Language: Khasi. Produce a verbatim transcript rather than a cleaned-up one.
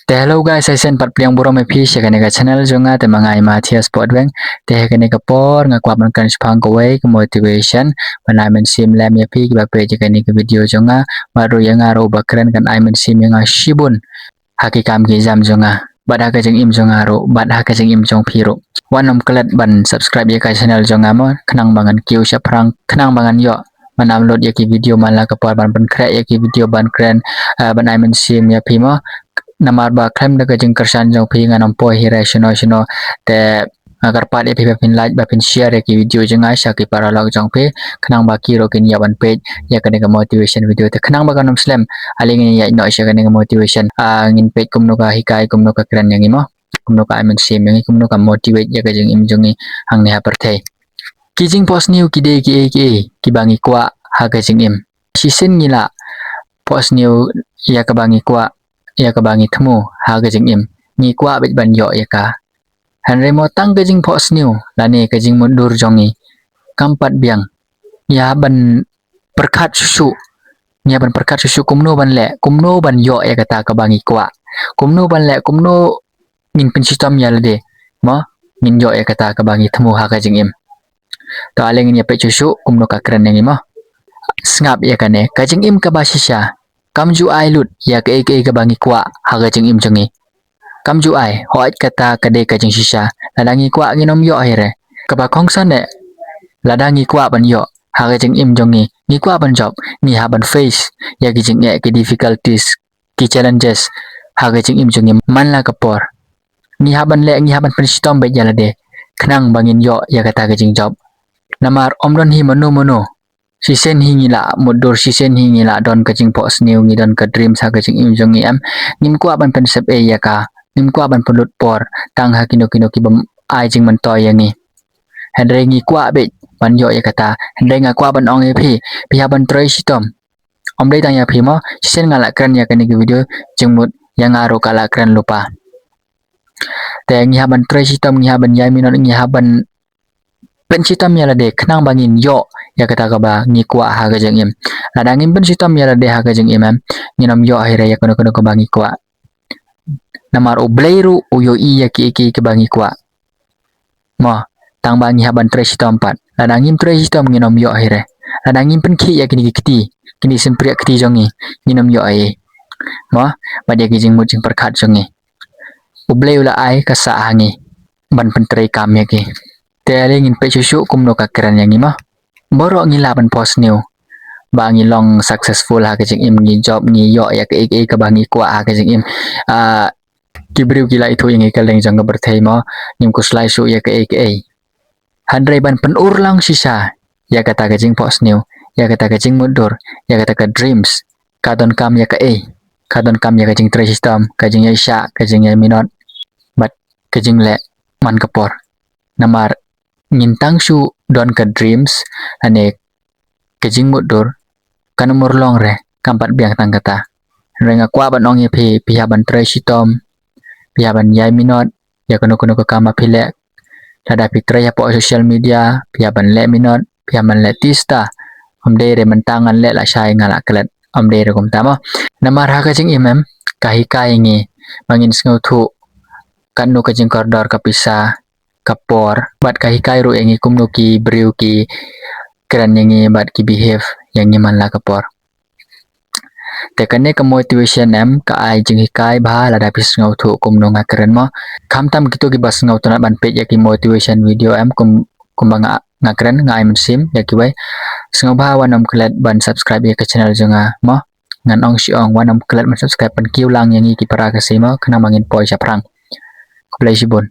Te hello guys, ai shen pat pdiang burom ïa phi sha kane ka channel jong nga, te ma nga i Matthias Potweng. Te ha kane ka por nga kwah ban kren shaphang kawei ka motivation ban ai mynsiem lem ïa phi kiba peit ïa kane ka video jong nga. Bad ruh ïa nga ruh ba kren kan ai mynsiem ïa nga shibun ha ki kam ki jam jong nga, bad ha ka jingim jong nga ruh, bad ha ka jingim jong phi ruh. Wat nym klet ban subscribe ïa ka channel jong nga mo, khnang ba ngan kiew shaphrang, khnang ba ngan ïoh ban upload ïa ki video man la ka por, ban pynkhreh ïa ki video, ban kren, eh, ban ai mynsiem ïa phi mo. Namar ba khlem da ka jingkyrshan jong phi ngan ym poi hi re shano shano. Te nga kyrpad ïa phi ba phin like, ba phin share ïa ki video jong nga sha ki paralok jong phi, khnang ba ki ruh kin ïa ban peit ïa kane ka motivation video. Te khnang ba kan ym slem, ale ngin ïa ïaid noh sha kane ka motivation. Ah, ngin peit kumno ka hikai, kumno ka kren ïa ngi mo, kumno ka ai mynsiem ïa ngi, kumno ka motivate ïa ka jingim jong ngi hangne ha pyrthei. Ki jingphohsniew ki dei kiei kiei kiba ngi kwah ha ka jingim. Shisien ngi lah phohsniew ïa kaba ngi kwah, ïa kaba ngi thmu ha ka jingim. Ngi kwah beit ban ïoh ïa ka. Hynrei mo, tang ka jingphohsniew lane ka jingmutdur jong ngi kam pat biang. Ngi hap ban pyrkhat shuh shuh. Ngi hap ban pyrkhat shuh shuh kumno ban leh, kumno ban ïoh ïa kata kaba ngi kwah. Kumno ban leh, kumno ngin pynshitom ïa lade mo, ngin ïoh ïa kata kaba ngi thmu ha ka jingim. To ale ngin ïa peit shuh shuh kumno ka kren ïa ngi mo. Sngap ïa kane, ka jingim kaba shisha kam ju ai lut ïa kaei kaei kaba ngi kwah ha ka jingim jong ngi. Kam ju ai, hooid kata ka dei ka jingshisha. Lada ngi kwah ngin ym ïoh hi re. Kaba kongsan eh, lada ngi kwah ban ïoh ha ka jingim jong ngi, ngi kwah ban jop, ngi hap ban face ïa ki jingeh, ki difficulties, ki challenges ha ka jingim jong ngi man la ka por. Ngi hap ban leh, ngi hap ban pynshitom beit ïa lade khnang ba ngin ïoh ïa kata ka jingjop. Namar ym don hi mano mano. Shisien hi ngi lah mutdur, shisien hi ngi lah don ka jingphohsniew, ngi don ka dreams ha ka jingim jong ngi em. Ngim kwah ban pynsep ei ïa ka, ngim kwah ban pynlut por tang ha kino kino ki bym ai jingmyntoi ïa ngi. Hynrei ngi kwah beit ban ïoh ïa kata. Hynrei nga kwah ban ong ïa phi, phi hap ban trei shitom. Ym dei tang ïa phi mo, shisien nga lah kren ïa kane ka video, jingmut ïa nga ruh ka lah kren lypa. Te ngi hap ban trei shitom, ngi hap ban ïai minot, ngi hap ban pynshitom ïa lade khnang ba ngin ïoh ïa kata kaba ngi kwah ha ka jingim. Lada ngim pynshitom ïa lade ha ka jingim em, ngin ym ïoh hi re ïa kano kano kaba ngi kwah. Namar U Blei ruh u ïohi ïa kiei kiei kiba ngi kwah. Mo, tang ba ngi hap ban trei shitom pat. Lada ngim trei shitom ngin ym ïoh hi re. Lada ngim pynkhih ïa kine ki kti, kine ki sympriah kti jong ngi, ngin ym ïoh ei. Mo, bad ïa ki jingmut jingpyrkhat jong ngi, U Blei u la ai ka sah ha ngi ban pyntreikam ïa ki. Te ale ngin peit shuh shuh kumno ka kren ïa ngi mo. Baroh ngi lah ban phohsniew ba ngi long successful ha ka jingim, ngi jop, ngi ïoh ïa kaei kaei kaba ngi kwah ha ka jingim. Ah, ki briew ki la ithuh ïa ngi kylleng jong ka pyrthei mo, ngim khuslai shuh ïa kaei kaei. Hynrei ban pynurlong shisha ïa kata ka jingphohsniew, ïa kata ka jingmutdur, ïa kata ka dreams, ka donkam ïa kaei? Ka donkam ïa ka jingtrei shitom, ka jingïaishah, ka jingïai minot, bad ka jingleh man ka por. Namar ngin tang shu don ka dreams lane ka jingmutdur, kan ym urlong re, kam pat biang tang kata. Hynrei nga kwah ban ong ïa phi, phi hap ban trei shitom, phi hap ban ïai minot ïa kano kano ka kam ba phi leh. Lada phi trei hapoh social media, phi hap ban leh minot, phi hap ban leh tista. Ym dei re mynta ngan leh lashai nga la klet. Ym dei re kumta mo. Namar ha ka jingim em, ka hikai ïa ngi ba ngin sngewthuh katno ka jingkordor ka pisa, ka por, bad ka hikai ruh ïa ngi kumno ki briew ki kren ïa ngi bad ki behave ïa ngi man la ka por. Te kane ka motivation em ka ai jinghikai bha lada phi sngewthuh kumno nga kren mo. Khamtam kito kiba sngewtynnat ban peit ïa ki motivation video em kum, kumba nga, nga kren, nga ai mynsiem ïa kiwei. Sngewbha wat nym klet ban subscribe ïa ka channel jong nga mo. Ngan ong shi ong, wat nym klet ban subscribe, ban kiew lang ïa ngi ki para Khasi mo, khnang ba ngin poi shaphrang. Khublei shibun.